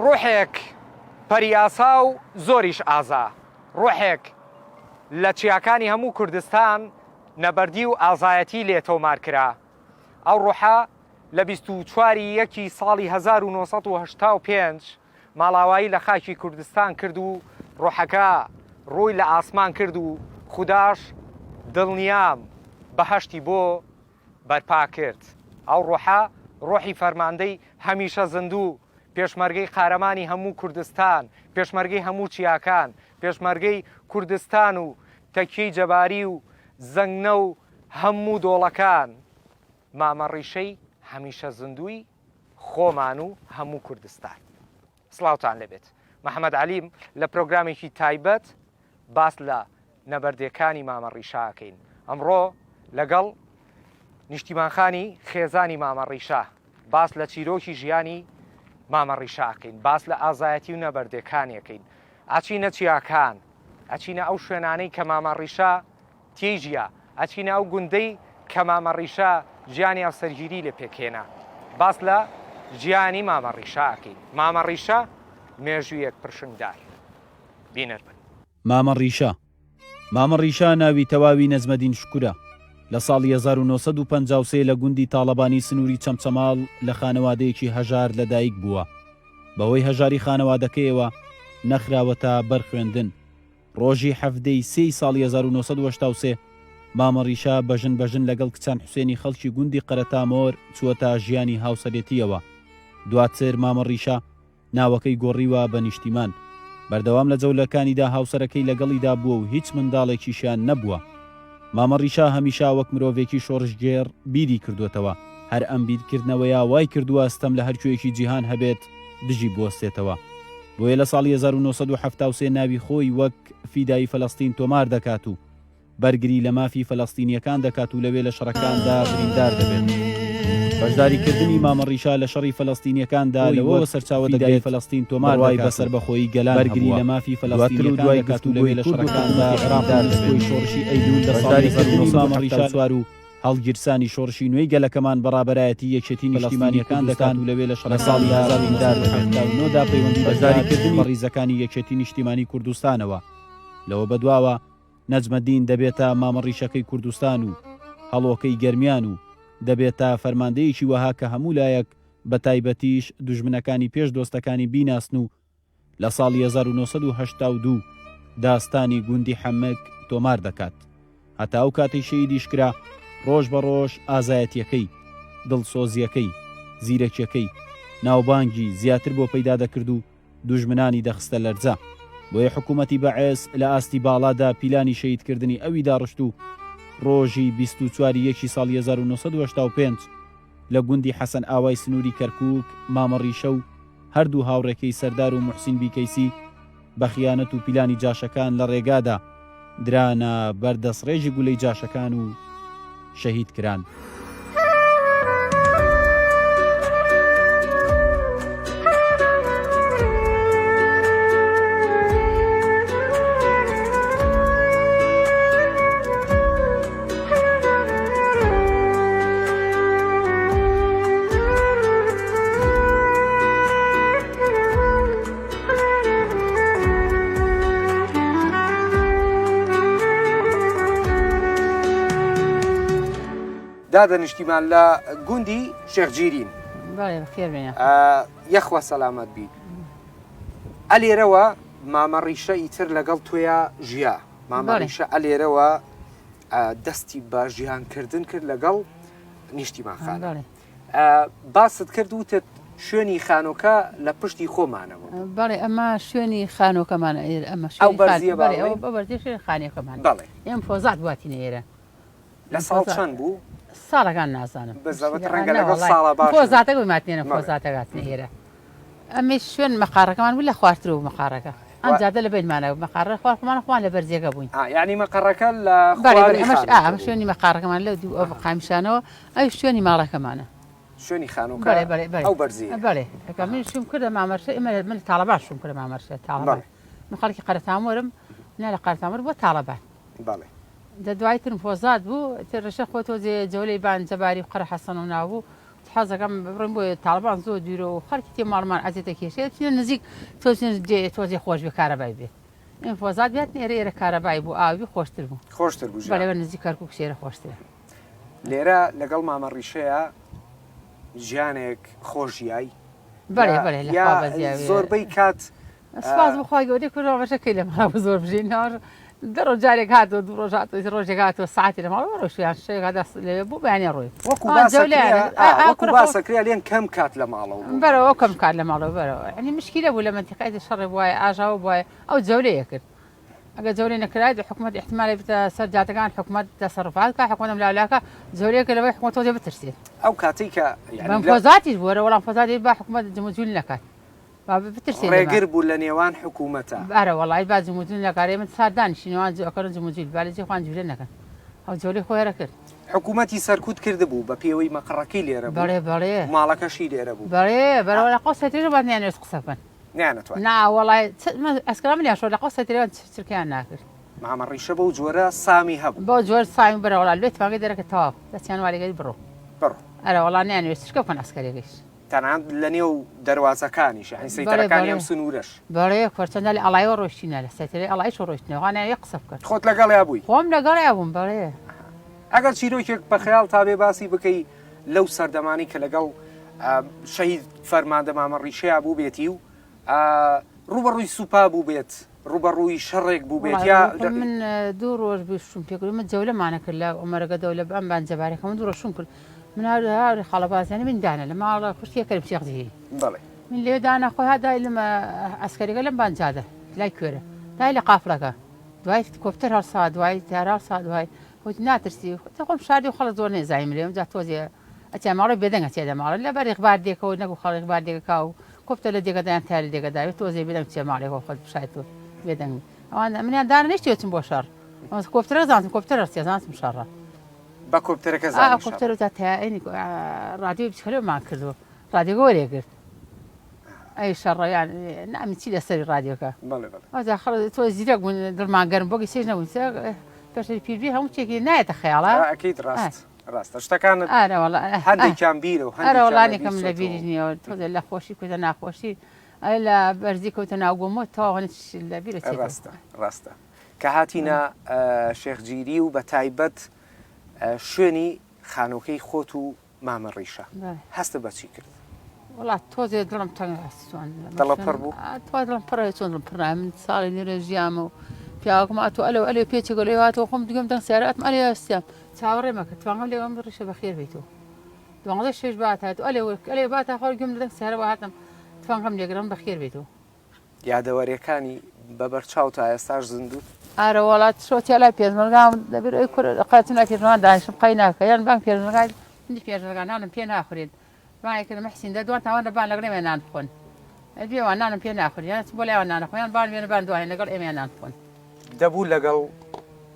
ڕۆحێک پەریئاسا و زۆریش ئازا، ڕۆحێک لە چیاکانی هەموو کوردستان نەبەردی و ئازایەتی لێ تۆمار کرا. ئەو ڕۆحە لە 24 ی یەکی ساڵی 1985 ماڵاوایی لە خاکی کوردستان کرد و ڕۆحەکە ڕووی لە ئاسمان کرد و خوداش دڵنیام بەهەشتی بۆ بەرپا کرد. ئەو ڕۆحە ڕۆحی فەرماندەی هەمیشە زیندوو، پێشمەرگەی قارەمانی هەموو کوردستان، پێشمەرگەی هەموو چیاکان، پێشمەرگەی کوردستان و تەکیەی جەباری و زەنگنە و هەموو دۆڵەکان، مامە ڕیشەی هەمیشە زیندووی خۆمان و هەموو کوردستان. سڵاوتان لێبێت. محەمەد عەلیم لە پرۆگرامێکی تایبەت باس لە نەبەردێکانی مامە ڕیشە ئەکەین. ئەمڕۆ لەگەڵ نیشتیمانخانی خێزانی مامە ڕیشە باس لە چیرۆکی ژیانی مامە ڕیشە ئەکەین، باس لە ئازایەتی و نەبەردێکانی ئەکەین. ئەچینە چیاکان، ئەچینە ئەو شوێنانەی کە مامە ڕیشە تێی ژیا، ئەچینە ئەو گوندەی کە مامە ڕیشە ژیانی هاوسەرگیری لێ پێکهێنا. باس لە ژیانی مامە ڕیشە ئەکەین. مامە ڕیشە مێژوویەک پرشنگدار. بینەر بن. مامە ڕیشە مامە ڕیشە ناوی تەواوی نەجمەدین شوکورە، لە ساڵی 1953 لە گوندی تاڵەبانی سنووری چەمچەماڵ لە خانەوادەیەکی هەژار لەدایک بووە. بەهۆی هەژاری خانەوادەکەیەوە نەخراوەتە بەر خوێندن. ڕۆژی حەڤدە ی سێی ساڵی 1983 مامە ڕیشە بە ژن بە ژن لەگەڵ کچان حوسێنی خەڵکی گوندی قەرەتامۆر چووەتە ژیانی هاوسەرێتییەوە. دواتر مامە ڕیشە ناوەکەی گۆڕیوە بە نیشتیمان. بەردەوام لە جەولەکانیدا هاوسەرەکەی لەگەڵیدا بووە و هیچ منداڵێکیشیان نەبووە. مامە ڕیشە هەمیشە وەک مرۆڤێکی شۆڕشگێڕ بیری کردووەتەوە، هەر ئەم بیرکردنەوەیە وای کردووە ستەم لە هەرکوێیەکی جیهان هەبێت دژی بوەستێتەوە. بۆیە لە ساڵی 1973 ناوی خۆی وەک فیدایی فەلەستین تۆمار دەکات و بەرگری لە مافی فەلەستینییەکان دەکات و لەوێ لە شەڕەکاندا بریندار دەبێت. بەشداریکردنی مامە ڕیشا لە شەڕی فەلەستینییەکاندا لەوەوە سەرچاوە دەگرێت فەلەستین تۆمار بڕوای بە سەربەخۆیی گەلان بەرگری لە مافی دواتر و دوای دەکات و لەوێ لە شەڕەکاندا بریندار دەبێت. شۆڕشی ئەیلوول لە ساڵی 1974 و هەڵگیرسانی شۆڕشی نوێی گەلەکەمان بە ڕابەرایەتی یەکێتی نیشتیمانییەکان دەکات و لەوێ لە شەڕەکانی 1979 دا پەیوەندی دەکات بە ڕیزەکانی یەکێتی نیشتیمانی کوردستانەوە. لەوە بەدواوە نەجمەدین دەبێتە مامە ڕیشەکەی کوردستان و هەڵۆکەی گەرمیان و دەبێتە فەرماندەیەکی وەها کە هەموو لایەک بە تایبەتیش دوژمنەکانی پێش دۆستەکانی بیناسن و لە ساڵی 1982 داستانی گوندی حەمک تۆمار دەکات. هەتا ئەو کاتەی شەهیدیش کرا ڕۆژ بە ڕۆژ ئازایەتیەکەی، دڵسۆزیەکەی، زیرەکیەکەی، ناوبانگی زیاتر بۆ پەیدا دەکرد و دوژمنانی دەخستە لەرزە. بۆیە حکوومەتی بەعس لە ئاستی باڵادا پیلانی شەهیدکردنی ئەوی داڕشت و ڕۆژی 24 ی یەکی ساڵی 1985 لە گوندی حەسەن ئاوای سنووری کەرکووک مامە ڕیشە و هەردوو هاوڕێکەی سەردار و موحسین بیکەیسی بە خیانەت و پیلانی جاشەکان لە ڕێگادا درانە بەر دەستڕێژی گولەی جاشەکان و شەهید کران. دادە نیشتیمان لە گوندی شێخ جیرین. بەڵێ بەخێر بێنە. یەخوا سەلامەت بی. ئەلێرەوە مامە ڕیشە ئیتر لەگەڵ تۆیا ژیا. مامە ڕیشە ئەلێرەوە دەستی بە ژیان کردن کرد لەگەڵ نیشتیمان خان. باست کرد وتت شوێنی خانۆکە لە پشتی خۆمانەوە بوو. بەڵێ ئەمە شوێنی خانۆکەمانە ئێرە ئەمە ئەو شوێنی بەرزییە با بەڵێ بڵێین؟ ئەو بەرزییە شوێنی خانیەکەمانە. بەڵێ. ئێمە فۆزات بواتینە ئێرە. لە ساڵ چەند بوو؟ ساڵەکان نازانم. بزەبت ڕەنگە لەگەڵ ساڵا باش. فۆزاتەکە بووی ماتنێنە فۆزاتەکە هاتنە ئێرە. ئەمەیش شوێن مەقاڕەکەمان بوو لە خوارترەوە بوو مەقاڕەکە. ئەم جادە لە بەینمانە بوو مەقاڕە خوار خۆمان خۆمان لە بەرزیەکە بووین. ئا یانی مەقەڕەکە لە بەڵێ بەڵێ خواری ئەمەش ئا خانووەکە ئەمە بوو. شوێنی مەقاڕەکەمان لەو دوو ئەو قامیشانەوە ئەویش شوێنی ماڵەکەمانە. شوێنی خانووکە بەڵێ بەڵێ بەڵێ ئەو بەرزییە. بەڵێ ئەکا من شووم کردە مامەرشە ئێمە من لە تاڵەبان شووم کردە مامەرشە تاڵەبان بەڵێ. من خەڵکی قەرەتامۆرم نا لە قەرەتامۆر بۆ تاڵەبان. بەڵێ. دە دوای ترم فۆزات بوو تر ڕشە خۆ تۆزێ جەولەی بان جەباری و قەرە حەسەن و ناو بوو. حەزەکەم بڕۆین بۆ تاڵبان زۆر دوورە و خەڵکی تێ ماڵمان ئەزێتە کێشەیە چینە نزیک تۆزێ جێ تۆزێ خۆش بێ کارەبای بێت ئینفۆزات بێت ئێرە ئێرە کارەبای بوو ئاوی خۆشتر بوو خۆشتر بوو بەڵێ بە نزیک کەرکوک شێرە خۆشترە. لێرە لەگەڵ مامە ڕیشەیە ژیانێک خۆش ژیای؟ بەڵێ بەڵێ لە خوا بەزیاوێ زۆربەی کات سپاس بۆ خوای گەورەی کورە ڕۆژەکەی لە ماڵەوە زۆر بژین دە ڕۆژ جارێک هاتەوە دوو ڕۆژ هاتەوە ڕۆژێک هاتەوە ساعتی لە ماڵەوە ڕۆشتیان شەوێک هات دەست لەوێ بوو بەیانی ڕۆی وەکو باسەکرێ باسەکرێ لێن کەم کات لە ماڵەوە بوو. بەرەوە ئەو کەم کات لە ماڵەوە بەرەوە یعنی مشکیلە بوو لە مەنتیقەی شەڕێ بوایە ئاژاوە بوایە ئەو جەولەیە کرد ئەگەر جەولەی نەکرایە حکومەت احتمالە بێتە سەر جادەکان حکومەت تەسەروفات کا حکومەت ئەم لاولاکە جەولەیەکە لەوەی حکومەت تۆزێ بترسێت ئەو کاتەی کە یعنی فۆزاتیش بووە وەڵام فۆزاتی با حکومەت جموجویل نەکات با بترسێ لێمان. ڕێگر بوو لە نێوان حکوومەتە. ئەرە وەڵایی با جموجویل نەکا ئێمە سات دانیشین ئەوان جو ئەکەن جموجویل با لە جێی خۆیان جولە نەکەن ئەو جۆلەی خۆی هەرە کرد. حکوومەتی سەرکوت کردبوو بە پێوەی مەقڕەکەی لێرە بوو. بەڵێ بەڵێ. ماڵەکەشی لێرە بوو. بەڵێ بەرە وەڵا قەو سەیترەش باس نیانەوێت قسە بکەن. نەیانەتوانی. نا وەڵای چ ئەسکەرا منیان شۆرد لە قەو سەیترەوە چرکەیان ناکرد. مامە ڕیشە بەو جۆرە سامی هەبوو. بەو جۆر سامی بەرە وەڵا لێ تفەنگەی دەرەکرد تەواو دەستیان وا لێگەری بڕۆ. بڕۆ. ئەرە وەڵا نەیانەوێت چرکە بکەن ئەسکەرەکەیش. تەنانەت لە نێو دەروازەکانیش یانی سەیتەرەکانی ئەم سنوورەش. بەڵێ کوڕ چەندە لە ئەڵایەوە ڕۆیشتینە لە سەیتەرەی ئەڵایشەوە ڕۆیشتینە وا نایەوێ قسە بکەن. خۆت لەگەڵیا بووی؟ خۆم لەگەڵیا بووم بەڵێ. ئەگەر چیرۆکێک بە خەیاڵتا بێ باسی بکەی لەو سەردەمانەی کە لەگەڵ شەهید فەرماندە مامە ڕیشەیا بووبێتی و ڕووبەڕووی سوپا بووبێت، ڕووبەڕووی شەڕێک بووبێت یا. من دوو ڕۆژ بوو شوم پێ کرد من جەولەمانە کرد لە عومەرەگە دەولە ئەم بان جەبارەکە من دوو ڕۆژ شوم کرد من هەر هاوری خاڵە بازیانی من دانا لە ماڵە خوشکێ کەریم شێخ زیری بەڵێ. من لێ دانا خۆی هات دای لەمە عەسکەریەکە لەم بان جادە لای کوێرە دای لە قافڵەکە دوای کۆپتەر هەڵسا دوای تارا هەڵسا دوای وتی ناترسی خۆم شاردی و خەڵک زۆر نێزانیم لێم جا تۆزێ ئەچێ ماڵێ بێدەنگ ئەچێ لە ماڵێ لەبەر ئیخبار دێکەوە نەگو خەڵک ئیخبار دێکە و کۆپتە لە دێگە دایان تای لە دێگە داوێ تۆزێ بێدەنگ بچێ ماڵێ خۆ خۆت بشایت و بێدەنگ بی ئەوان منیان دانە نەیشتوێ چم بۆ شەڕ ئەوە کۆپتەرە زانتم کۆپتەرە ڕچێ زانتم شەڕە بە کۆپتەرەکە زانی شەڕە کۆپتەرە تا تایەنی ڕادیۆی بچکەلەمان کردووە ڕادیۆکە وەرێ گرت ئەی شەڕە یان نامی چی لەسەری ڕادیۆکە بەڵێ بەڵێ ئەوجا خەڵک تۆ زیرەک بوون دڵمان گەرم بۆگی چێژ نەبوون پێشتر پیربی هەموو چێکی نایەتە خەیاڵە ئەکید ڕاست ڕاستە شتەکانت ئارە وەڵا هەندێکیان بیرە و ئەرە هەندێکیان وەڵانێکم لە لەبیر بیریش چۆتەوە. نییە تۆزێ لە خۆشی کەوتە ناخۆشی ئەرێ لە بەرزی کەوتە ناو گۆمۆ تەواو هەنێ لە بیر ئەچێتەوە. ڕاستە ڕاستە کە هاتینە شێخ جیری و بە تایبەت شوێنی خانۆکەی خۆت و مامە ڕیشە هەستت بە چی کرد؟ وەڵا تۆزێ دڵم تەنگ چۆن دڵت پڕ بوو؟ تۆ دڵم پڕە چۆن دڵم پڕ نایە من ساڵی نوێ ژیامە و پیاوەکەم ئەتۆ ئەلێ ئەلێ پێچێکە لێ هاتەوە خۆم دوگەم دەنگ سیارەتم ئەلێ هەستیام چاوەڕێ مەکە توانگەم لێ ئەم ڕیشە بەخێر بیت و دوانزە شێش بات هات ئەلێ ئەلێ بات خۆر گوێم لە دەنگ سیارەوە هاتم توانگەم لێگرم بەخێر بیت و یادەوەریەکانی بە بەرچاو تا ئێستاش زیندوون؟ ئارە وەڵا شۆتیا لای پێشمەرگان دەبیر ئەی کورە قەچم لای پێشمەرگان دانیشم قەی ناکە یان بانگ پێشمەرگان منی پێشمەرگان نانم پێ ناخورێت بانگی کردم محسین دە دوان تاوان لە بان لەگەڵ ئێمە نان بخۆن دوێوان نانم پێ ناخورێت یان بۆ لایوان نانە خۆیان بان بێنە بان دوانێ لەگەڵ ئێمە نان بخۆن. دەبوو لەگەڵ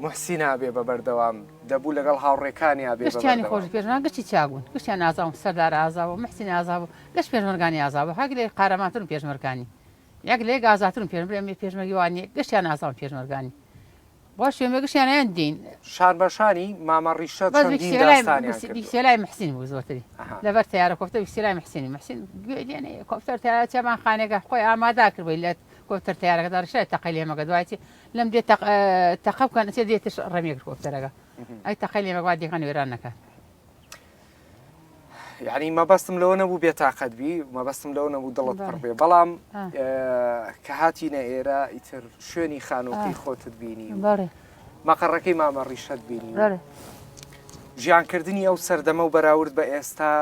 موحسینا بێ بە بەردەوام دەبوو لەگەڵ هاوڕێکانیا بێ بە گشتیانی خۆش بەردەوام. پێشمەرگان گشتی چاک بوون گشتیان ئازا بوون سەردار ئازا بوو محسین ئازا بوو گشت پێشمەرگانی ئازا بوو هەک لێ قارەمانترن پێشمەرگانی یەک لە یەک ئازاترن پێشمەرگە پێشمەرگی وا نییە گشتیان ئازان پێشمەرگانی بۆ شوێن گشتیان ئەیان دین شان بە شانی مامە ڕیشە بەس چەندین بیکسێلای داستانیان کردووە. بیکسێلای محسین بوو زۆرتری ئەها. لەبەر تەیارە کۆپتەر بیکسێلای محسینی محسین گوێ لێ کۆپتەر تەیارە چێمان خانێکە خۆی ئامادا کردبووی لە کۆپتەر تەیارەکەدا ڕیشای تەقەی لێمەکە دوای چی لەم دێ تەق تەقە بکەن ئەچێ دێتش ڕەمیە کرد کۆپتەرەکە ئەی تەقەی لێمەکە با دێکان وێران نەکات. یعنی مەبەستم لەوە نەبوو بێتاقەت بی مەبەستم لەوە نەبوو دڵت پڕ بێ بەڵام کە هاتینە ئێرە ئیتر شوێنی خانووکەی خۆتت بینی مەقەڕەکەی مامە ڕیشەت بینی ژیانکردنی ئەو سەردەمە و بەراورد بە ئێستا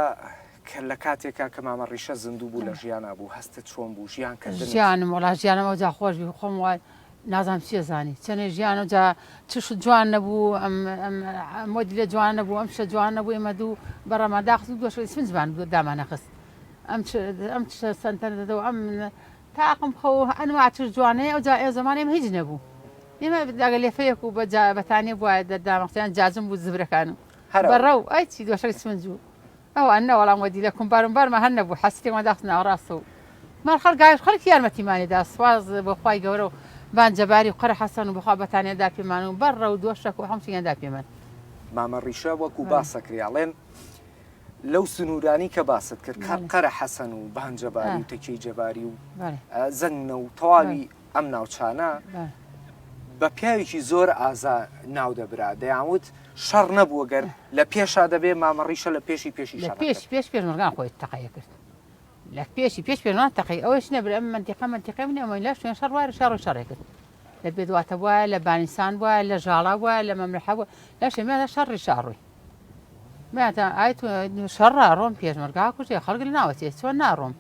کە لە کاتێکا کە مامە ڕیشە زیندوو بوو لە ژیانا بوو هەستت چۆن بوو ژیان کردن ژیانم وڵا ژیانم ئەوجا خۆش بی خۆم وای نازانم چیە زانی چەنێ ژیان و جا چش جوان نەبوو ئەم ئەم مۆدیلە جوان نەبوو ئەم شتە جوان نەبوو ئێمە دوو بەڕەمان داخست و دووەش ئیسفنجمان دامانەخست ئەم ئەم چ سەنتەر دەدەوە ئەم تاقم خەو ئەنوا چش جوانەیە ئەو جا ئێ زەمانە ئێمە هیچ نەبوو ئێمە داگە لێفەیەک و بە بەتانیە بوایە دەردامەختیان جاجم بوو زبرەکان و بەڕەو ئەی چی دۆشەک ئیسفنج و ئەوان نە وەڵام وەدیلە کومبارم بارمان هەر نەبوو حەسرێکمان داخست ناوەڕاست و ماڵ خەڵک گاش خەڵکی یارمەتیمانی دا سواز بۆ خوای گەورە و بان جەباری و قەرە حەسەن و بەخوا بەتانیان دا پێمان و بەڕە و دۆشەک و هەموو شتێکیان دا پێمان. مامە ڕیشە وەکو باسەکرێ ئەڵێن. لەو سنوورانی کە باست کرد کە قەرە حەسەن و بانجەباری و تەکیەی جەباری و زەنگنە و تەواوی ئەم ناوچانە بە پیاوێکی زۆر ئازا ناو دەبرا دەیانوت شەڕ نەبووە گەر لە پێشا دەبێ مامەڕیشە لە پێشی پێشی لە پێش پێش پێشمەرگان خۆی تەقەیە کرد لە پێشی پێش پێشمان تەقی ئەوەش نەبرا ئەم مەنتیقە مەنتیقەی منە ئەمە لە شوێن شەڕ وایە شەڕ و شەڕێ کرد لە بێدواتە وایە لە بانیسان وایە لە ژاڵا وایە لە مەملەحە وایە لە شوێن شەڕی شاڕووی ماتە ئای تۆ شەڕ ڕۆم پێشمەرگا کوژێ خەڵک لە ناوەچێ چۆن ناڕۆم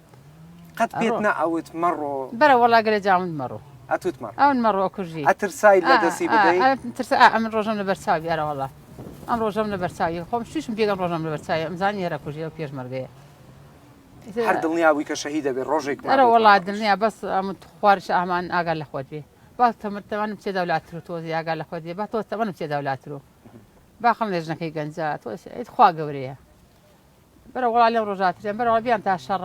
قەت پێت نەئەوت مەڕۆ؟ بەرە وەڵا گەلێ جاوند مەڕۆ. ئەتوت مەڕۆ. ئەون مەڕۆ کوژی. ئەترسای لە دەستی بدەی؟ ترسا ئا ئەمن ڕۆژەم لە بەرچاوی ئەرە وەڵا ئەم ڕۆژەم لە بەرچاوی خۆم شوشم پێگەم ڕۆژەم لە بەرچاوی ئەمزانی هەرە کوژی ئەو پێشمەرگەیە. هەر دڵنیا بووی کە شەهید دەبێ ڕۆژێک ئەرە وەڵا دڵنیا بەس ئەمن خوارش ئامان ئاگا لە خۆت بێ با تەمەن تەمەنم تێدا و لاتر و تۆزی ئاگا لە خۆت بێ با تۆ تەمەنم تێدا و لاتر و باخەڵ لێژنەکەی گەنجە تۆ خوا گەورەیە. بەرە وەڵا لەم ڕۆژا ترێن بەرە وەڵا بیان تا شەڕ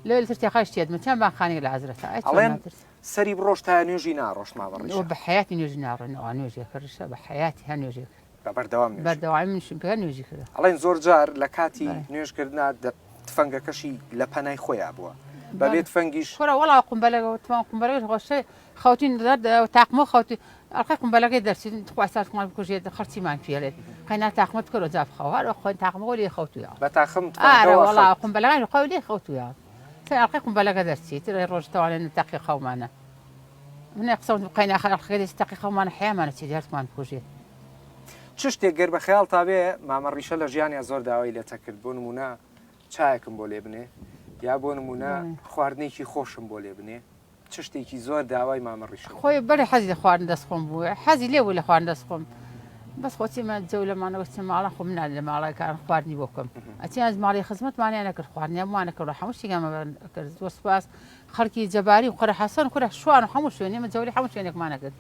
لەوێ لەتر تێخایش تێت من چیان بان خانێک لە عەزرەتە ئەی چۆن ئەڵێن ناترس سەری بڕۆشت تا نوێژی ناڕۆشت مامە ئەوە ڕیشە. بە حەیاتی نوێژی ناڕۆین ئەوە نوێژێ کرد ڕیشە بە حەیاتی هەر نوێژێ کرد بە بەردەوام نوێژی. بەردەوامی منیشم پێ هەر نوێژی کرد. ئەڵێن زۆر جار لە کاتی بەڵێ. نوێژ کردنا دە تفەنگەکەشی لە پەنای خۆیا بووە بە بێ بەڵێ. تفەنگیش. کورە وەڵا قومبەلە تفەنگ قومبەلەکەش خۆشە خەوتین تاقمە خەوتی ئەڵقەی قومبەلەکەی دەرچین تخوا ساتمان بکوژێت خەڵکیمان پێڵێت قەینا تاقمە بکەرەوە جا بخەوە هەر خۆی تاقمەوە لێ خەوتووە بە تاقم ئارە وەڵا قومبەلەکانی خۆی لێ خەوتووە سەر ئەڵقەی قومبەلەکە دەرچی تر ڕۆژ تەوانێن تەقی خەومانە منێ قسە قەینا ئەڵقەکە دەچی تەقی خەومانە حەیامانە چی هەرمان بکوژێت چ شتێک گەر بە خەیاڵتا بێ مامە ڕیشە لە ژیانیا زۆر داوای لێتە کرد بۆ نمونە چایەکم بۆ لێ بنێ یا بۆ نمونە خواردنێکی خۆشم بۆ لێ بنێ چ شتێکی زۆر داوای مامە ڕیشە بوو؟ خۆی بەڵێ حەزی لە خواردن دەست خۆم بوو حەزی لێ بوو لە خواردن دەست خۆم بەس خۆ چیمە جەولەمانەوە چ ماڵە خۆم نان لە ماڵەکان خواردنی بۆ بکەم ئەچین از ماڵی خزمەتمانیان نەکرد خواردنیان بۆمان نەکرد هەموو شتێکیان کرد زۆر سوپاس خەڵکی جەباری و قەرە حەسەن کورە شوان و هەموو شوێنێ من جەولی هەموو شوێنێکمان نەکرد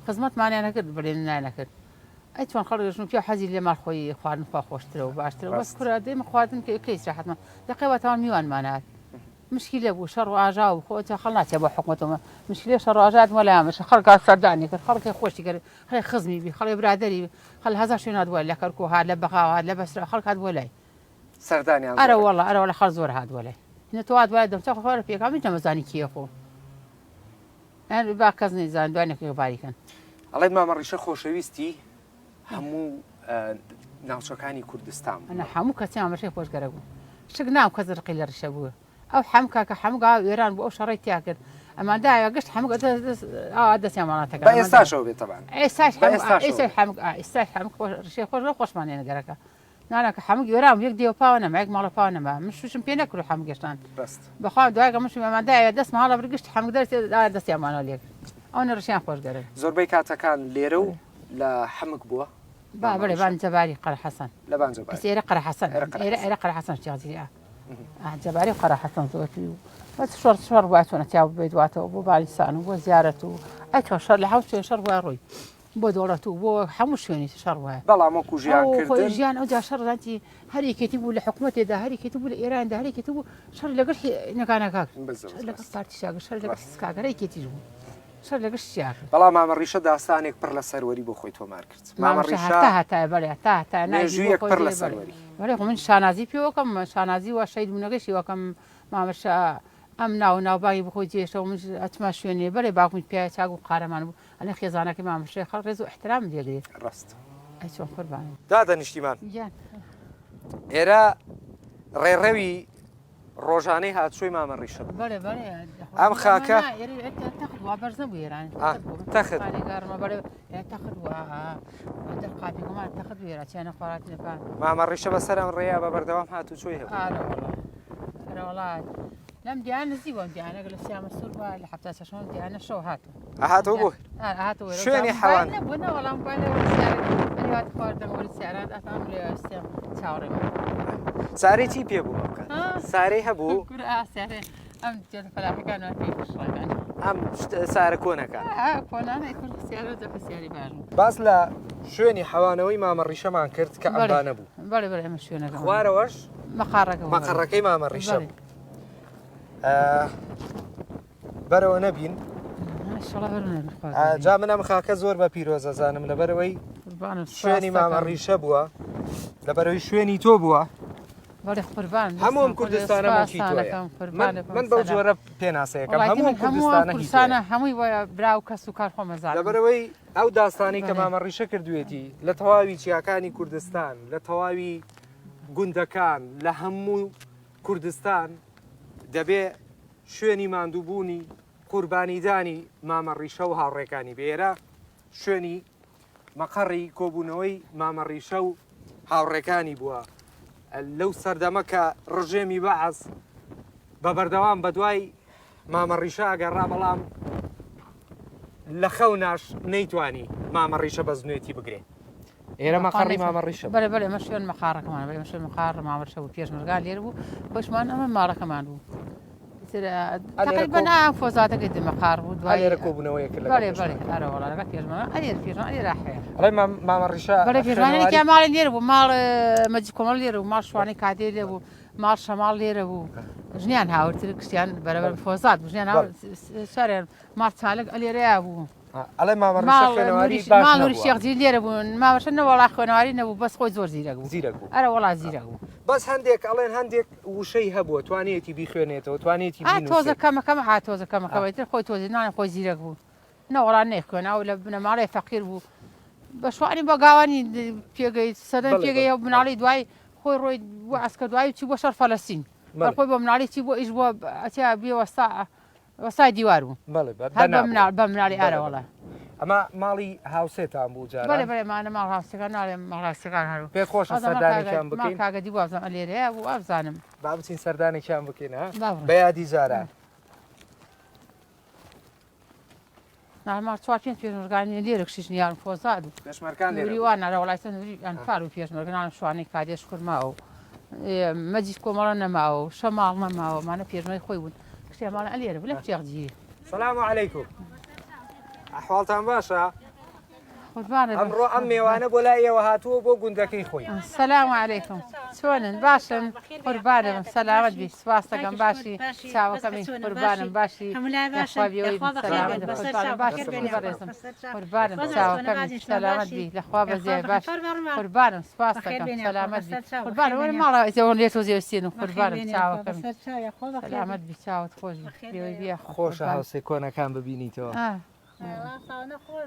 خزمەتمانیان نەکرد بڵێن نایان نەکرد ئەی چۆن خەڵک ژن و پیاو حەزی لێ ماڵ خۆی خواردن خوا خۆشترە و باشترە بەس ڕاست. کورە دێمە خواردن کە کەی ئیسراحەتمان دەقەی واتەوان میوانمان هات مشکیلە بوو شەڕ و ئاژاوە بوو خۆ ئەوجا خەڵ ناچێ بۆ حکومەت و مشکیلە شەڕ و ئاژاوە وەلا مش خەڵک هات سەردانی کرد خەڵکی خۆشی کرد خەڵی خزمی بی خەڵی برادەری بی خەڵ هەزار شوێن هات بۆ لە کەرکوک هات لە بەغا هات لە بەسرە خەڵک هات بۆ لای سەردانیان ئەرە زۆر وەڵا ئەرە وەڵا خەڵ زۆر هات بۆ لای هینە تۆ هات وای دەمچە خۆ پێکا من نەمەزانی کێ خۆ با کەس نەیزان دوای نەکەی باریکەن. ئەڵێت مامە ڕیشە خۆشەویستی هەموو ناوچەکانی کوردستان بوو. ئەنا هەموو کەسی مامە ڕیشەی خۆش گەرەک بوو شک نام کەس ڕقی لە ڕیشە بوو ئەو حەم کاکە حەمک ئاو ئێران بوو ئەو شەڕەی تیا کرد ئەمان دایە گشت حەمک ئاوا دەستیان وڵاتەکە بە ئێستاشەوە بێ تەبان ئێستاش بە ئێستاشەوە ئێستاش حەمک ئێستاش حەمک خۆش ڕیشەی خۆش خۆشمان لێ گەرەکە نانا کە حەمک ئێران بوو یەک دێوە پاوە نەما یەک ماڵە پاوە نەما من شوشم پێ نەکرد و حەمک گەشتان ڕاست بەخوا دوای کە من شوم ئەمان دایە دەستم هەڵە برد گشت حەمک دەرچێ ئاوا دەستیان مانەوە لێ کرد ئەوەنە ڕیشیان خۆش گەرەک. زۆربەی کاتەکان لێرە و لە حەمک بووە؟ با بەڵێ بان جەباری قەرە حەسەن. لە بان جەباری. ئێرە قەرە حەسەن. ئێرە ئێرە قەرە حەسەن شێخ جیری ئا. جەباری و قەرە حەسەن زۆرتری و بەس شەڕ شەڕ وای چۆنە تیا بێت واتەوە بۆ بالیسان و بۆ زیارەت و ئەی چۆن شەڕ لە حەوت شوێن شەڕ وای ڕۆی بۆ دەوڵەت و بۆ هەموو شوێنی شەڕ وایە. بەڵام وەکو ژیان کردن. ژیان ئەوجا شەڕ زانتی هەر یەکێتی بوو لە حکومەتێدا هەر یەکێتی بوو لە ئێراندا هەر یەکێتی بوو شەڕ لەگەڵ نەکانەکە شەڕ لەگەڵ پارتی شاگە شەڕ لەگەڵ سکاگەر یەکێتیش بوو. شەر لە گشت شتیا کرد. بەڵام مامە ڕیشە داستانێک پڕ لە سەروەری بۆ خۆی تۆمار کرد. مامە ڕیشە هەتا هەتایە بەڵێ هەتا هەتایە ناوی بۆ مێژوویەک خۆی پڕ لە بەڵێ سەروەری. بەڵێ خۆ من شانازی پێوەکەم شانازی وا شەهید بوونەکەشی وەکەم مامە شا ئەم ناو و ناوبانگی بۆ خۆی جێهێشتەوە منیش ئەچمە شوێنێ بەڵێ باوکم پیاوی چاک و قارەمان بوو ئەلێ خێزانەکەی مامە شێخ خەڵک ڕێز و ئیحترامم لێ گرێ. ڕاست. ئەی چۆن قوربانم. دادە نیشتیمان. گیان. ئێرە ڕێڕەوی ڕۆژانەی هاتچۆی مامە ڕیشە بوو. بەڵێ بەڵێ ئەم خاکە تەخت وا بەرز نەبوو ئێران تەخت تەخت قاپیەکەمان تەخت بوو ئێران چیانە خۆراک نەپا مامە ڕیشە بەسەر ئەم ڕێیە بە بەردەوام هاتوچۆی هەبوو. ئارە وەڵا ئەرە وەڵا لەم دیانە نزیک بووم دیانە لە سیامە سوور بووە لە حەفتا شەشەم دیانە شەو هاتوو هاتەوە بۆ شوێنی حەوان سارەی چی پێ بوو سارەی هەبوو ئەم سارە کۆنەکە باس لە شوێنی حەوانەوەی مامە ڕیشەمان کرد کە ئەمانە بوو خوارەوەش مەقەڕەکەی مامە ڕیشە بوو بەرەوە نەبین جا من ئەم خاکە زۆر بە پیرۆزە زانم لەبەرەوەی شوێنی مامە ڕیشە بووە لەبەرەوەی شوێنی تۆ بووە. بەڵێ قوربان هەموو ئەم کوردستانە موڵکی تۆیە من بەو جۆرە پێناسەیەکەم هەموو کوردستانە کوردستانە هەمووی وایە برا و کەس و کار خۆمەزان لەبەرەوەی ئەو داستانی کە مامە ڕیشە کردوێتی لە تەواوی چیاکانی کوردستان لە تەواوی گوندەکان لە هەموو کوردستان دەبێ شوێنی ماندووبوونی قوربانیدانی مامە ڕیشە و هاوڕێکانی بێرە شوێنی مەقەڕی کۆبوونەوەی مامە ڕیشە و هاوڕێکانی بووە لەو سەردەمە کە ڕژێمی بەعس بە بەردەوام بە دوای مامە ڕیشە ئەگەڕا بەڵام لە خەوناش نەیتوانی مامە ڕیشە بە زنوێتی بگرێ ئێرە مەقەڕی مامە ڕیشە بەرە بەرە ئەمە شوێن مەقاڕەکەمان بەرە شوێن مەقاڕ مامە ڕیشە بوو پێشمەرگان لێرە بوو خۆشمان ئەمە ماڵەکەمان بوو تقریبا ئەم فۆزاتەکەی دە مەقاڕ بوو دوای لێرە کۆبوونەوەیە کرد بەڵێ بەڵێ ئەرە وەڵا لەگەڵ پێشمەرگان ئەرێ پێشمەرگان ئەرێ ڕاحەیە ئەڵێ مامە ڕیشە بەڵێ پێشمەرگان ماڵی لێرە بوو ماڵ مەجید کۆمەڵ لێرە بوو ماڵ شوانەی کادێ لێ بوو ماڵ شەماڵ لێرە بوو ژنیان هاورتر کشتیان بەرەبەر فۆزات بوو ژنیان هاورد ساریان ماڵ چالک ئەلێرەیا بوو ئەڵێ مامە ڕیشە خوێنەواری باش ماڵ نوری شێخ جیل لێرە بوون مامەشە نەوەڵا خوێنەواری نەبوو بەس خۆی زۆر زیرەک بوو زیرەک بوو ئەرە وەڵا زیرەک بوو بەس هەندێک ئەڵێن هەندێک وشەی هەبووە توانیەتی بیخوێنێتەوە توانیەتی ئا تۆزە کەمە کەمە ها تۆزە کەمە کەمە تر خۆی تۆزی نان خۆی زیرەک بوو نەوەڵا نەیخوێنا و لە بنەماڵەی فەقیر بوو بە شوانی بە گاوانی پێگەی سەدەم پێگەی و مناڵی دوای خۆی ڕۆی بۆ ئەسکە دوای چی بۆ شەڕ فەلەستین خۆی بۆ مناڵی چی بۆ ئیش بۆ ئەچیا بێ وەستا وەستای دیوار بوو بەڵێ بە هەر بە مناڵ بە مناڵی ئارە وەڵا ئەمە ماڵی هاوسێتان بوو جاران بەڵێ بەڵێ مانە ماڵ هاوسێکان ناڵێم ماڵ هاوسێکان هەر پێت خۆشە سەردانێکیان بکەین کاگە دی وابزانم ئەلێرەیە بوو وابزانم با بچین سەردانێکیان بکەین ها بە یادی جاران نارماڵ چوار پێنج پێشمەرگانی لێرە کشیش نیان فۆزاد و پێشمەرگان لێرە نوری وان نارە وڵای نوری ئەنفال و پێشمەرگە نان شوانەی کادێش خورماوە و مەجید کۆمەڵە نەماوە و شەماڵ نەماوە مانە پێشمەرگەی خۆی بوون کچێ ماڵە ئەلێرە بوو لە شێخ جیری سلام علیکم ئەحواڵتان باشە قوربانت بم. ئەمڕۆ ئەم مێوانە بۆ لای ئێوە هاتووە بۆ گوندەکەی خۆی. سلام علیکم چۆنن باشن قوربانت بم سەلامەت بی سپاست دەکەم باشی چاوەکەمی قوربانم باشی لەخوا بێوەی بم سەلامەت بم قوربانم باشی بەڕێزم قوربانم چاوەکەمی سەلامەت بی لەخوا بەزیای باش قوربانم سپاست دەکەم سەلامەت بی قوربانم وەرە ماڵەوە ئیتر لێ تۆزێ وسێنم قوربانم چاوەکەمی سەلامەت بی چاوت خۆش بی بێوەی بی یاخوا خۆشە قوربانم. هاوسێ کۆنەکان ببینیتەوە. ئا.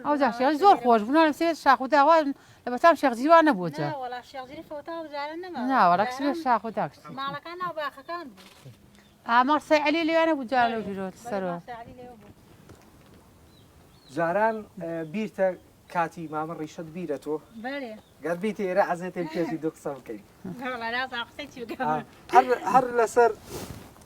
ئەوجا شێخ زۆر خۆش بوو ناڵێم سێ شاخ و داوا لە بەتام شێخ جیوان نەبوو جا ناوەڵا کچ شاخ و دا کچ ماڵەکان ناو باخەکان بوو ئاماڵ سەی عەلی لێوانە بوو جا لەو ژیرۆ سەرەوە جاران بیرتە کاتی مامە ڕیشەت بیرە تۆ بەێ گەر بیتە ئێرە عەزێتێ پێشی دوو قسە بکەین نازانم قسەی چی بکەم هەر لەسەر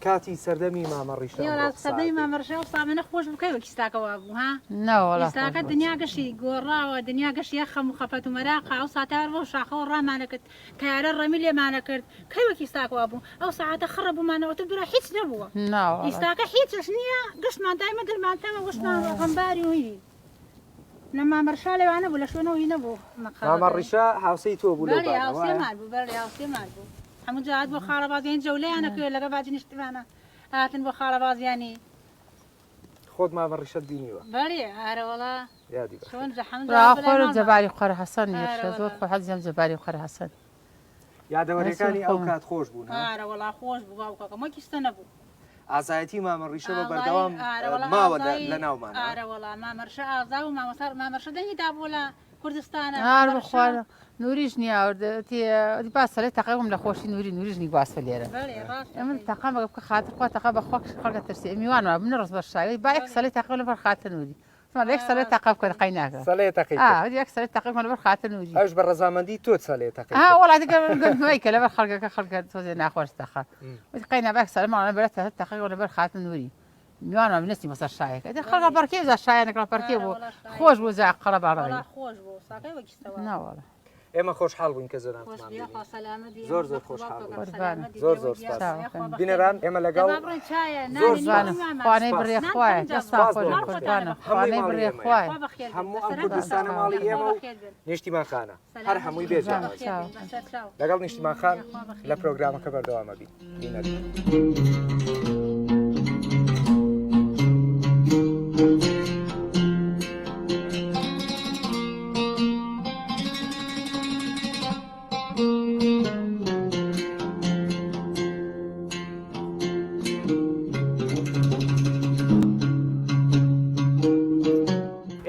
کاتی سەردەمی مامە ڕیشە ئەمڕۆ قسە سەردەمی مامە ڕیشە ئەو سامانە خۆش بوو کەی وەک ئیستاکە وا بوو ها نەوەڵا ئیستاکە دنیا گەشی گۆڕاوە دنیا گەشی یە خەم و خەفەت و مەراقە ئەو ساتە هەر بەو شاخەوە ڕامانەکرد تەیارە ڕەمی لێمانەکرد کەی وەک ئیستاکە وا بوو ئەو سەعاتە خڕە بوومانەوە تر برا هیچ نەبووە نەوەڵا ئیستاکە هیچش نییە گشتمان دایمە دڵمان تەمە گشتمان غەمباری و هی نە مامە ڕیشە لەوانە بوو لە شوێنەوە هی نەبوو مامە ڕیشە هاوسێی تۆ بوو لەو بەڵێ بانە وایە؟ هاوسێمان بوو بەڵێ هاوسێمان بوو هەموو جا هات بۆ خاڵە بازیانی جەولەیان ئەکرد لەگەڵ باجی نیشتمانە هاتن بۆ خاڵە بازیانی خۆت مامە ڕیشەت بینیوە؟ بەڵێ ئارەوەڵا یادی بەخێر. چۆن جە هەموو جا برا هات بۆ لای خۆر ماڵمان جەباری قەرە حەسەن یشە زۆر ئارەوەڵا خۆ حەزیان جەباری قەرە حەسەن یادەوەریەکانی ئەو کات خۆش بوون ها؟ ئارەوەڵا خۆش بوو باوکەکەم وەک ئیستە نەبوو. ئازایەتی مامە ڕیشە بە ئازایی بەردەوام ئارەوەڵا ماوە ئازایی لە ناومانا. ئارەوەڵا مامە ڕیشە ئازا بوو مامۆستا مامە ڕیشە دەنگی دابوو لە کوردستانە ئار مامە ڕیشە بخوا نوریش نیاورد تی باسە لێ تەقە بووم لە خۆشی نوری نوریش نی گواستە لێرە بەڵێ ڕاست من دەکەی تەقەم بکە خاتر خوا تەقە بە خوا خەڵکە ترسی میوان ما بنە ڕز بەر شاوی با یەک بەڵێ سەلێ تەقە لەبەر خاتر نوری وتمان یەک ئا سەلێ ڕاست تەقە بکە دەکەی قەی ناکە سەلێ تەقەی ئا کرد یەک سەلێ تەقە بکە لەبەر خاتر نوری ئەوش بە ڕەزامەندی تۆ سەلێ تەقەی ها کرد وەڵا دیگە مەیکە لەبەر خەڵکەکە خەڵکە تۆزێ ناخۆش تەقە وتی قەی نا با یەک سەلێ ماڵە بەرە تەقە لەبەر خاتر نوری میوانمان بنەستی بەسەر شایەکە ئیتر خەڵکە بەڵێ پەڕکێ جا شایە نەکڕا پەڕکێ ئارە بوو وەڵا شایە خۆش بوو جا قەڵەباڵغی وەڵا خۆش بوو ساکەی وەکی سەوا بوو. نەوەڵا ئێمە خۆشحاڵ بووین کە خۆش جەنابتمان بی یاخوا بینی سەلامەت بی زۆر ئێمەش زۆر بەخت و خۆشحاڵ باوکەکەم بووین قوربانم سەلامەت بی زۆر بێوەی زۆر گیان سپاس یاخوا چاوەکەم بەخێر بینەران بن ئێمە دە لەگەڵ با بڕۆین چایە زۆر نانی سپاس قوربانم نیوەڕۆی مامان خوانەی سپاس بڕێ نان خوایە کەم جا دەستان بوو سپاس خۆش بۆ بێ ماڵ هەموو شتێک خۆتانە قوربانم بەخێر هەمووی خوانەی ماڵی بڕێ ئێمەیە خوایە خوا بەخێر بن هەموو ئەم بەسەران قوربان کوردستانە چاو ماڵی چاوەکەم یاخوا ئێمە و بەخێر بن نیشتیمان خانە هەر سەلامەت هەمووی بی بێ یاخوا قوربانم جیاوازی بەخێر بن چاوەکەم بەسەر چاو لەگەڵ نیشتیمان خان یاخوا بەخێر لە بن پرۆگرامەکە بەردەوامە بین بینەر.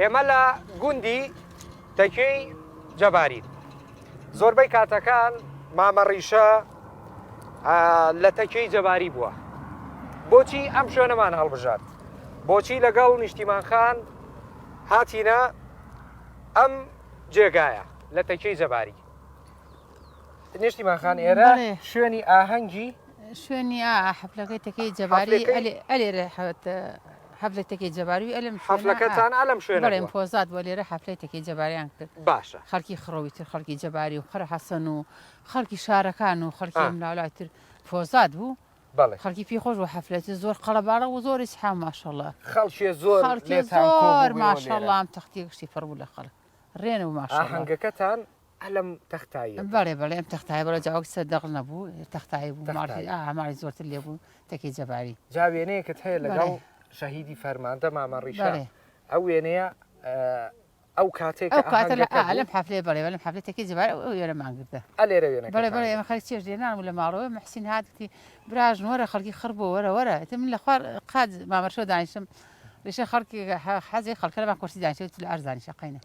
ئێمە لە گوندی تەکێی جەبارین. زۆربەی کاتەکان مامە ڕیشە لە تەکێی جەباری بووە. بۆچی ئەم شوێنەمان هەڵبژارد؟ بۆچی لەگەڵ نیشتیمان خان هاتینە ئەم جێگایە لە تەکێی جەباری؟ نیشتیمان خان ئێرە شوێنی ئاهەنگی شوێنی حەفلەکەی تەکەی جەباری ئەلێرە حەفلەی تەکەی جەباری ئەلم حەفلەکەتان ئەلم شوێنە بەڵێ پۆزات بۆ لێرە حەفلەی تەکەی جەباریان کرد باشە خەڵکی خڕەوی تر خەڵکی جەباری و قەرە حەسەن و خەڵکی شارەکان و خەڵکی لاولای تر پۆزات بوو بەڵێ. خەڵکی پێ خۆش بوو حەفلەتی زۆر قەڵەباڵغ و زۆر ئیسحام ماشەڵڵا خەڵکێ زۆر خەڵکی زۆر ماشەڵڵا ئەم تەختیە گشتی پڕ بوو لە خەڵک ڕێنە و ماشەڵڵا ئاهەنگەکەتان ئەلم تەختاییە بوو. بەڵێ بەڵێ ئەم تەختایە بەڵێ جا وەک سەر دەغڵ نەبوو تەختایی بوو ماڵی ئا ماڵی زۆرتر لێ بوو تەکی جەباری. جا وێنەیەکت هەیە لەگەڵ شەهیدی فەرماندە مامە ڕیشە ئەو وێنەیە ئەو کاتێک ئەو کاتە لە ئا لەم حەفلەیە بەڵێ لەم حەفلەی تەکی جەبار ئەو وێنەمان گرتە. ئە لێرە وێنەکەتان بەڵێ بەڵێ ئێمە خەریک چێشت لێنان بوو لە ماڵەوە موحسین هات گوتی براژن وەرە خەڵکی خڕ بووە وەرە وەرە ئیتر من لە خوار قاچ مامە ڕیشەوە دانیشتم ڕیشە خەڵکی حەزی خەڵکە لەبان کورسی دانیشتووە تو لە عەرز دانیشە قەینە.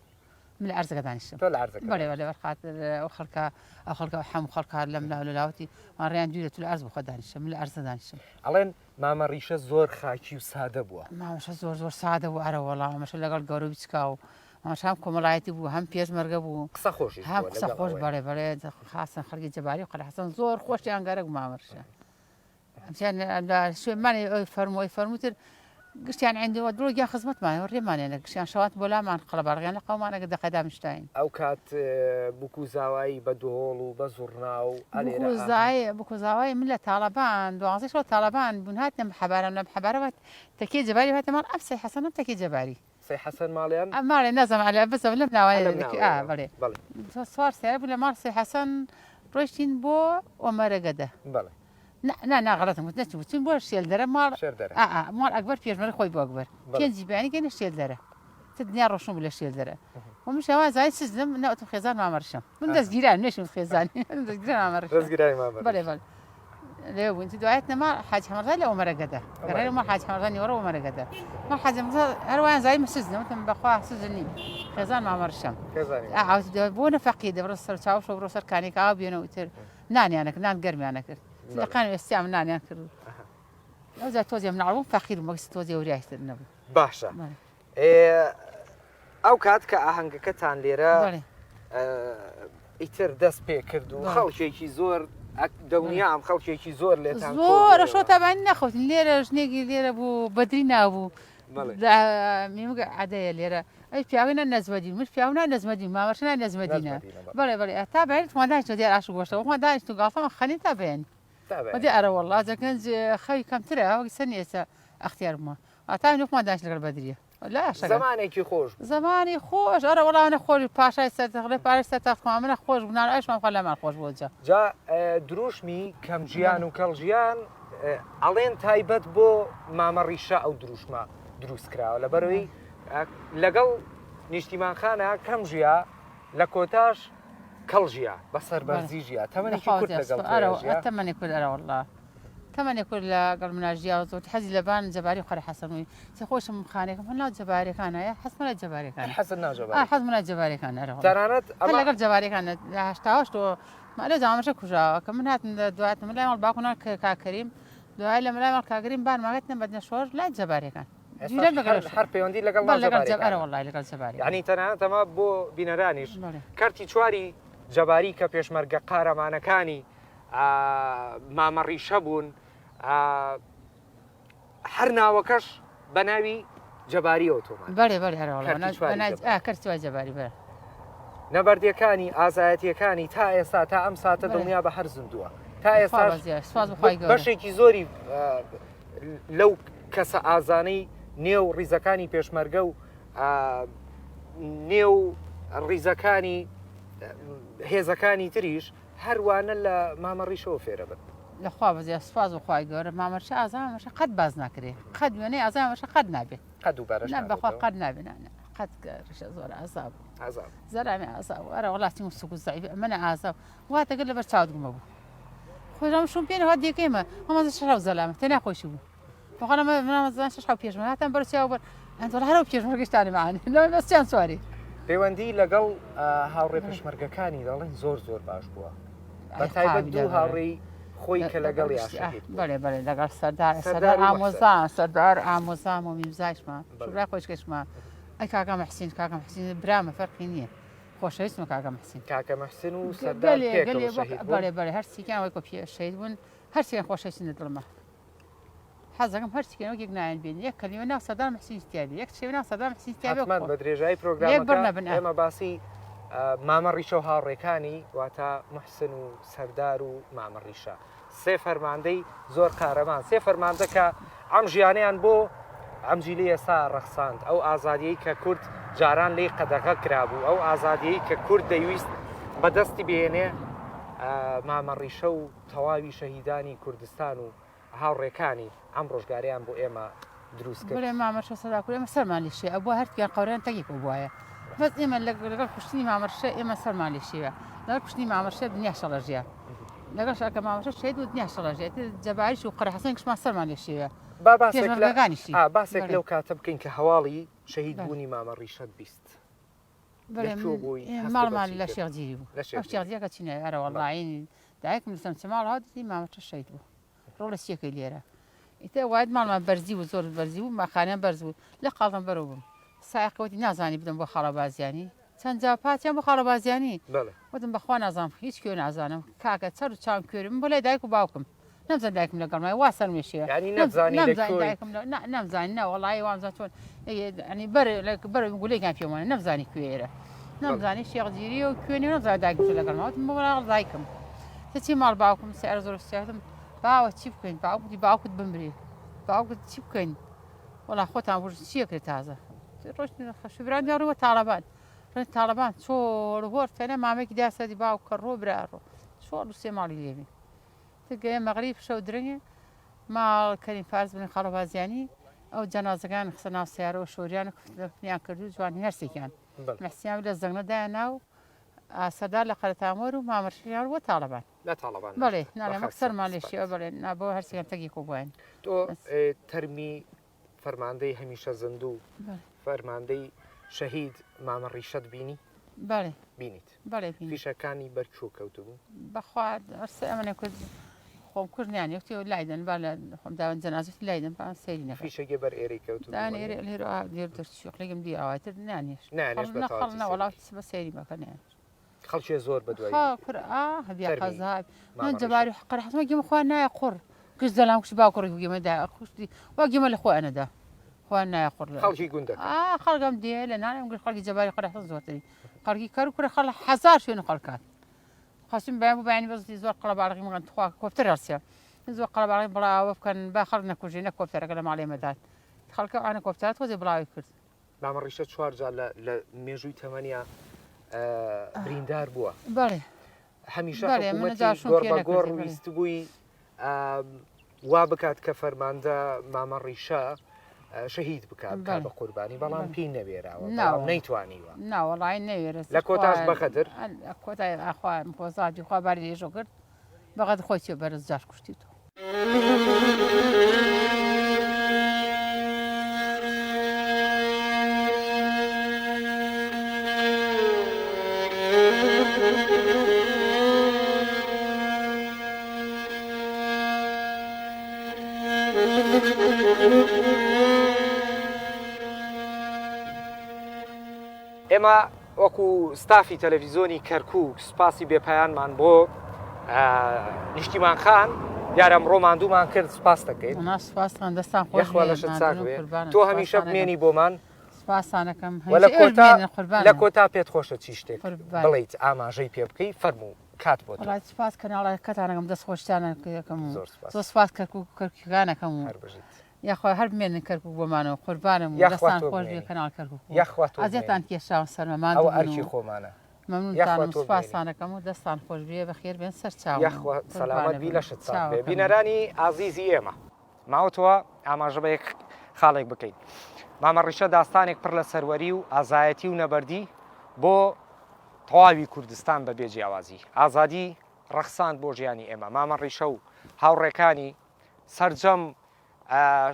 من لە عەرزەکە دانیشتم. تۆ لە عەرزەکە بەڵێ بەڵێ بەر خاتر ئەو خەڵکە ئەو خەڵکە هەموو خەڵکە لەم لاو لە لاوتی وان ڕێیان دوورە تو لە عەرز بخۆ دانیشە من لە عەرزە دانیشتم. ئەڵێن مامە ڕیشە زۆر خاکی و سادە بووە. مامەشە زۆر زۆر سادە بوو ئەرە وەڵا مامەشە لەگەڵ گەورە و بچکا و مامەشە هەم کۆمەڵایەتی بوو هەم پێشمەرگە بوو قسە خۆشیش هەم قسە خۆش بەڵێ بەڵێ خاصن خەڵکی جەباری و قەلە حەسەن زۆر خۆشیان گەرەک مامەشە. شوێنمانی ئەوی فەرموو ئەی فەرمووتر گشتیان عندەوە درۆ گیان خزمەتمان ڕێمانێنە گشتیان شەوات بۆ لامان قەڵەباڵغیان لە قەومانە دەقەدا مشتاین ئەو کات بوک و زاوایی بە دهۆڵ و بە زوڕنا و بوک و زاوای من لە تاڵەبان دوازدە شەو تاڵەبان بوون هاتنە حەبارم لەم حەبارەوە تەکیە جەباری هاتە ماڵ ئەم سەی حەسەنم تەکیە جەباری سەی حەسەن ماڵیان؟ ئە ماڵێ نازانم عەلە بەس لەم ناوەیە لەم ناوەیە ئا بەڵێ بەڵێ سوار سەیارە بوو لە ماڵ سەی حەسەن ڕۆیشتین بۆ ئۆمەرەگەدە بەڵێ نا نا نا غەڵەتم وت نەچوو چوین بۆ شێلدەرە ماڵ شێردەرە ئا ئا ماڵ ئەکبەر پێشمەرگە خۆی بۆ ئەکبەر بەڵێ پێنجی بەیانی گەینە شێلدەرە تر دنیا ڕۆشن بوو لە شێلدەرە و منش ئەوان زانی سزنم نەوتم خێزان مامە ڕیشەم من دەستگیران نەشم خێزانی من دەستگیران مامە ڕیشەم دەستگیرانی مامە بەڵێ بەڵێ لێ بووین دوایت نەما حاج حەمەڕزا لە ئۆمەرەگەدە گەڕێ ماڵ حاج حەمەڕزا نیوەڕۆ ئۆمەرەگەدە ماڵ حاج حەمەڕزا هەر وایان زانی من سزنم وتم بەخوا سزن نیم خێزان مامە ڕیشەم خێزانی ئا بۆ نەفەقی دەبڕۆ سەر چاوشەوە بڕۆ سەر کانێک ئاو بێنە وتر نانیان نەکرد نان گەرمیان نەکرد لەقان ئێستیام نانیان کرد ئەوجا تۆزێ مناڵ بووم فەقیر بووم وەک تۆزێ وریایتر نەبوو باشە ئەو کات کە ئاهەنگەکەتان لێرە ئیتر دەست پێ کرد و خەڵکێکی زۆر دڵنیام خەڵکێکی زۆر لێتان زۆر شۆ تابانی نەخەوتن لێرە ژنێکی لێرە بوو بەدری ناوبوو میمگە عادەیە لێرە ئەی پیاوی نە نەزمەدین مش پیاو نا نەزمەدین مامەش نا نەزمەدینە بەڵێ بەڵێ تا بەیانی خۆمان دانیشتوە دیار ئاش و گۆشتەوە خۆمان دانیشت و گاڵتەمان خەنین تا بەیانی وەدی ئەرە وەڵا جا گەنج خەوی کەمترە وەک سەر ئێستا ئەختیار بوومە ئاتا خۆمان دانیشت لەگەڵ بەدریە لا شەگەر زمانێکی خۆش بوو زمانی خۆش ئەرە وەڵا منە خۆش پاشای سەر تەخت پارەی سەر تەخت خۆمان منە خۆش بوو نان ئەشمان خۆ لامان خۆش بوو جا جا دروشمی کەم ژیان و کەڵ ژیان ئەڵێن تایبەت بۆ مامە ڕیشە ئەو دروشمە دروست کراوە لەبەرەوەی لەگەڵ نیشتیمان خانە کەم ژیا لە کۆتاش کەڵ ژیا بە سەربەرزی ژیا تەمەنێکی کورت لەگەڵ تۆیا ژیا. تەمەنی کورت ئەرە وەڵا تەمەنی کورت لەگەڵ منا ژیا و زۆر حەزی لەبان جەباری قەرە حەسەن وی چ خۆشم خانێکم هەر ناو جەبارەکانە یا حەزمە لە جەبارەکان حەزت ناو جەبارەکان حەزمە لە جەبارەکان ئەرە وەڵا تەنانەت هەر لەگەڵ جەبارەکان لە 88 تۆ لە جامەشە کوژاوە کە من هاتم لە دواتم لای ماڵ باوکم کاک کەریم دوای لە ملای ماڵ کاک کەریم بان ماگەتنە بەدنە شۆر لای جەبارەکان هەر پەیوەندی لەگەڵ یعنی تەنانەت ئەمە بۆ بینەرانیش کەرتی چواری جەباری کە پێشمەرگە قارەمانەکانی مامە ڕیشە بوون هەر ناوەکەش بە ناوی جەباریەوە تۆمار بەێ بەێ کەرتی جەباری بەێ نەبەردیەکانی ئازایەتیەکانی تا ئێستا تا ئەم ساتە دڵنیا بە هەر زیندووە تا ئێستا بەشێکی زۆری لەو کەسە ئازانەی نێو ڕیزەکانی پێشمەرگە و نێو ڕیزەکانی هێزەکانی تریش هەروانە لە مامە ڕیشەوە فێرە بن. لەخوا بەزیاد سوپاس بۆ خوای گەورە مامەرشە ئازا مامەرشە قەت باز ناکرێ قەت وێنەی ئازا مامەرشە قەت نابێ قەت دووبارەش نا بەخوا قەت نابێ نا نا قەت ڕیشە زۆر ئازا بوو ئازا زەرامی ئازا بوو ئەرە وڵاتی موسک و زەعیف ئەمەنە ئازا بوو واتەگەر لەبەر چاوت گومە بوو خۆشم شوم پێ نەهات دێکەیمە هەمە شەش حەوت زەلامە تەنیا خۆشی بوو بەخوا لەمە منامەزان شەش حەوت پێشمە هاتم بەر چاو بەر. ئەنت وەڵا هەر ئەو پێشمەرگەشتانی معان لەوە بەسیان سواری. پەیوەندی لەگەڵ هاوڕێ پێشمەرگەکانی دەڵێن زۆر زۆر باش بووە بە تایبەت دوو هاوڕێی خۆی کە لەگەڵ بەێ بەێ لەگەڵ سەردار سەردار ئامۆزا سەردار ئامۆزام و میمزایشمە شوڕای خۆشکەشمە ئەی کاکە محسین کاکە محسین برامە فەرقی نییە خۆشەویستمە کاکە محسین کاکە محسن و سەردار بەێ بەێ هەرسیکیان وەکۆ پێ شەید بوون هەرسیان خۆشەویستن لە دڵمە حەزەکەم هەر چیکەن وەک یەک نایان بێن یەک کەلیمە ناو سەدام حسین تیابێ یەک شێوە ناو سەدام حسین تیابێ حتمەن بە درێژایی لێک بڕ پرۆگرامەکە نەبن ئا. ئێمە باسی مامە ڕیشە و هاوڕێکانی واتە محسن و سەردار و مامە ڕیشە سێ فەرماندەی زۆر قارەمان سێ فەرماندە کە ئەم ژیانیان بۆ ئەم جیلی ئێستا ڕەخساند ئەو ئازادیەی کە کورد جاران لێی قەدەغە کرابوو ئەو ئازادیەی کە کورد دەیویست بەدەستی بهێنێ مامە ڕیشە و تەواوی شەهیدانی کوردستان و هاوڕێکانی ئەم ڕۆژگارەیان بۆ ئێمە دروست کرد. بڵێ مامە ڕشە سەدا کورە ئێمە سەرمان لێ شێ ئەبووە هەرتویان قەوران تەگێک بوایە بەس ئێمە لەگەڵ کوشتنی مامە ڕشە ئێمە سەرمان لێ شێوە لەگەڵ کوشتنی مامە ڕشە دنیا شەڵەژیا لەگەڵ شاکە مامە ڕشە شەهید بوو دنیا شەڵەژیا ئیتر جەباریش و قەرە حەسەن کشمان سەرمان لێ شێوە با باسێک لە پێشمەرگەکانیشی ئا باسێک بەڵێ لەو کاتە بکەین کە هەواڵی شەهید بەڵێ بوونی مامە ڕیشەت 20 بەڵێ لە من کوێ بووی ئێ هەستت بە ماڵمان چی لە کرد شێخ جیری بوو لە شێخ ئەو شێخ جیری جیرەکە چینە ئەرە بەڵێ وەڵڵاهی دایکم لە چەمچەماڵ هات دیتی مامە ڕشە شەهید بوو ڕۆڵە چیەکەی لێرە ئیتر وایت ماڵمان بەرزی بوو زۆر بەرزی بوو ماخانیان بەرز بوو لە قاڵم بەرەو بووم سایەقە وتی نازانی بدەم بۆ خاڵە بازیانی چەند جا پاتیان بۆ خاڵە بازیانی بەڵێ وتم بەخوا نازانم هیچ کوێ نازانم کاکە چەر و چاوم کوێرم بۆ لای دایک و باوکم نەمزان دایکم لەگەڵ مای وا سەرم لێ شێوە یعنی نەتزانی لە نەمزانی کوێی دایکم لە نا نەمزانی نا وەڵی وامزان چۆن ینی بەر بەر گولێکیان پێمانە نەمزانی کوێرە بەڵێ نەمزانی شێخ جیری و کوێنی و نەمزانی دایکم چۆن لەگەڵ ما وتم بۆ لەگەڵ دایکم چی ماڵ باوکم سعر زۆر سیاتم باوە چی بکەین باوک وتی باوکت بمرێ باوکت چی بکەین وەڵا خۆتان بژن چی ئەکرێ تازە ڕۆشتن خەشوبران ڕووە تاڵەبان ڕێن تاڵەبان چۆڵ هۆر تەنە مامێکی دا سەری باوک کە ڕۆ برا ڕۆ چۆڵ و سێ ماڵی لێبی تگەیە مەغریب شەو درەنگێ ماڵ کەریم فارس بن خاڵە بازیانی ئەو جەنازەکان خسە ناو سیارەوە شۆریان و کفنیان کرد و جوانی هەرسێکیان مەحسیان لە زەنگنە دایان ناو سەردار لە قەرەتامۆر و مامەرشیان بۆ تاڵەبان لە تاڵەبان بەڵێ ناڵێم وەک سەرمان لێ شێوە بەڵێ نا بۆ هەرسێکیان تەگی کۆ بووین تۆ تەرمی فەرماندەی هەمیشە زیندوو فەرماندەی شەهید مامە ڕیشەت بینی؟ بەڵێ بینیت بەڵێ بینی فیشەکانی بەر کوێ کەوتبوو؟ بەخوا ئەرسە ئەمە کرد خۆم کوژ نیان یەکتی لایدەن با لە خۆم داوەن جەنازەتی لایدەن با سەیری نەکەم فیشەکێ بەر ئێرەی کەوتبوو دان ئێرە لێرە لێرە دەرچوو دی ئاواتر نانێش نانێش بە نەخەڵ تەواوەتی نە سەیری وەڵا بە سەیری مەکە نانێش خەڵکێ زۆر بە دوای خا کور ئاه بیا تەرمی قەزای من مامە ڕیشە جەباری حقر حەسمە گیمە خوا نایە قوڕ گشت زەلام کوشتی باو کوڕی گیمە دا کوشتی وا گیمە لە خۆیان نەدا خوا نایە قوڕ لە خەڵکی گوندەکە ئا خەڵکم دێ لە نانم گشت خەڵکی جەباری قەرە حەسەن زۆرترین خەڵکی کەر و کورە خەڵ هەزار شوێن و خەڵکات خەسم بەیان بۆ بەیانی بەس زۆر قەڵەباڵغی مگەن تخوا کۆپتەر هەڵسیا زۆر قەڵەباڵغی بڵاوە بکەن با خەڵک نەکوژێ نە کۆپتەرەکە لە ماڵێ مەدات خەڵکە ئەوانە کۆپتەرە تۆزێ بڵاوی کرد مامە ڕیشە چوار جار لە لە مێژووی تەمەنیا بریندار بووە. بەڵێ. هەمیشە حکوومەتی گۆڕ بە گۆڕ ویستبووی وا بکات کە فەرماندە مامە ڕیشە شەهید بکات بکات بە قوربانی بەڵام پێی نەوێراوە بەڵام نەیتوانیوە. نا وەڵای نەوێرە. لە کۆتاش بەغەدر؟ کۆتای ئاخوا خۆزادی خوا باری لێژۆ کرد بەغەدر خۆی چێ بەرز جاش کوشتی تۆ. ئێمە وەکو ستافی تەلەفیزۆنی کەرکوک سوپاسی بێ پایانمان بۆ نیشتیمان خان دیارە ئەمڕۆ ماندوومان کرد سوپاس دەکەین. وەڵا سوپاستان دەستان خۆش یەخوا بێ لەشت ساغ ماندوون بێ قوربانم تۆ هەمیشە سوپاستان ئەکەم بمێنی بۆمان سوپاستان ئەکەم وە لە هەمیشە ئێوەش کۆتا بمێنن لە قوربانم کۆتا پێت خۆشە چی شتێک قوربان بڵێیت ئاماژەی پێ بکەی فەرموو کات بۆ تۆ. وەڵا سوپاس کەناڵەکەتان ئەکەم دەست خۆشتان ئەکەم و زۆر سوپاس. زۆر سوپاس کەرکوک و کەرکوکیەکان ئەکەم و هەر بژیت. یاخوا هەر بمێنن کەرکوک بۆمانەوە قوربانم و یاخوا دەستان تۆ خۆش بێ بمێنی کەناڵ کەرکوک و یاخوا تۆ ئەزیەتان بمێنی کێشاوە سەرمە ئەوە ماندوو بوون ئەرکی و خۆمانە یاخوا مەمنونتانم تۆ بمێنی. سوپاستان ئەکەم و دەستان خۆش بێ بەخێر بێن سەر چاوم و یاخوا سەلامەت قوربانە بی بم لەشت ساغ بێ چاوەکەمن. بینەرانی ئازیزی ئێمە ماوەتەوە ئاماژە بە یەک خاڵێک بکەین مامە ڕیشە داستانێک پڕ لە سەروەری و ئازایەتی و نەبەردی بۆ تەواوی کوردستان بە بێ جیاوازی ئازادی ڕەخساند بۆ ژیانی ئێمە مامە ڕیشە و هاوڕێکانی سەرجەم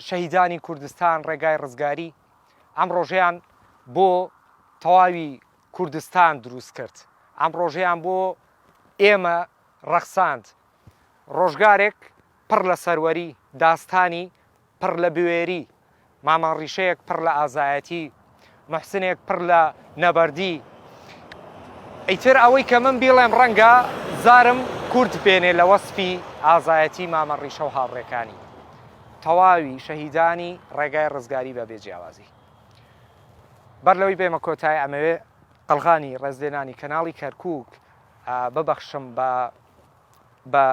شەهیدانی کوردستان ڕێگای ڕزگاری. ئەم ڕۆژەیان بۆ تەواوی کوردستان دروست کرد، ئەم ڕۆژەیان بۆ ئێمە ڕەخساند. ڕۆژگارێک پڕ لە سەروەری، داستانی پڕ لە بوێری، مامە ڕیشەیەک پڕ لە ئازایەتی، موحسنێک پڕ لە نەبەردی. ئیتر ئەوەی کە من بیڵێم ڕەنگە زارم کورت بێنێ لە وەسفی ئازایەتی مامە ڕیشە و هاوڕێکانی. تەواوی شەهیدانی ڕێگای ڕزگاری بە بێ جیاوازی. بەر لەوەی بێمە کۆتایی ئەمەوێ قەڵغانی ڕێزلێنانی کەناڵی کەرکووک ببەخشم بە بە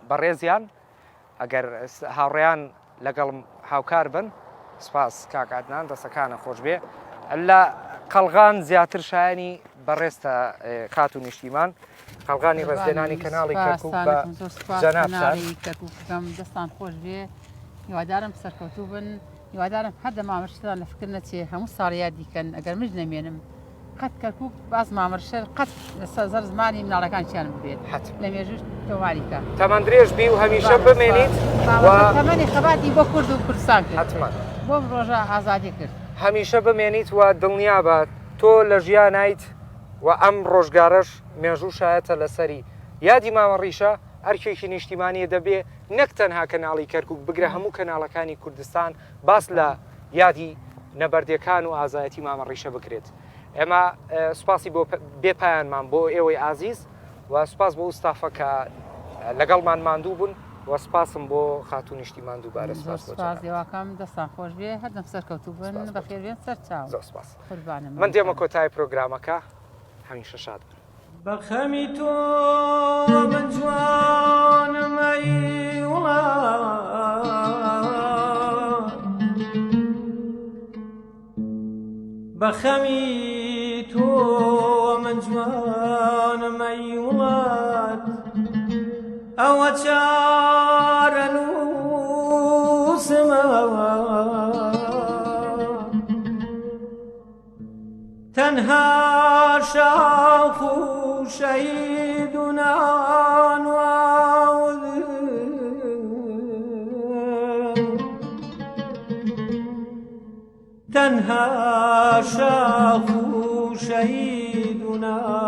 بەڕێزیان ئەگەر هاوڕێیان لەگەڵم هاوکار بن سپاس کاک عەدنان دەسەکانە خۆش بێ لە قەڵغان زیاتر شایانی بەڕێزتە خاتوو نیشتیمان قەڵغانی ڕێزلێنانی کەناڵی کەرکوک بە جەنابتان. کەرکوکەکەم دەستان خۆش بێ هیوادارم سەرکەوتوو بن هیوادارم هەر دە مامرشتان لە فکر نەچێ هەموو ساڵ یادی کەن ئەگەر منش نەمێنم قەت کەرکوک باس مامرشەر قەت لەسەر زەر زمانی مناڵەکان چیان ببێت حەتم. لە مێژووش تۆماری کە. تەمەن درێژ بی و هەمیشە بمێنیت و. تەمەنی خەباتی بۆ کورد و کوردستان کرد. حەتمەن. بۆم ڕۆژە ئازادی کرد. هەمیشە بمێنیت و دڵنیابە تۆ لە ژیانایت و ئەم ڕۆژگارەش مێژوو شایەتە لەسەری. یادی مامە ڕیشە ئەرکێکی نیشتیمانیە دەبێ نەک تەنها کەناڵی کەرکوک بگرە هەموو کەناڵەکانی کوردستان باس لە یادی نەبەردێکان و ئازایەتی مامە ڕیشە بکرێت. ئێمە سوپاسی بۆ بێ پایانمان بۆ ئێوەی ئازیز و سوپاس بۆ ئەو ستافە کە لەگەڵمان ماندوو بوون و سوپاسم بۆ خاتوو نیشتیمان دووبارە زۆر سوپاس بۆ سوپاس جەنابت. هیواکەم دەستان خۆش بێ هەردەم سەرکەوتوو بن سوپاس بۆ تۆ. بەخێر بێن سەر چاو زۆر سوپاس. قوربانم من دێمە مامۆستا. کۆتایی پرۆگرامەکە هەمیشە شاد بن. بە خەمی تۆ من جوانم ئەی وڵات. بە خەمی تۆ من جوانم ئەی وڵات ئەوە چارەنووسمە تەنها شاخ و شەهید و نان و ئاو تەنها شاخ و شەهید و نان.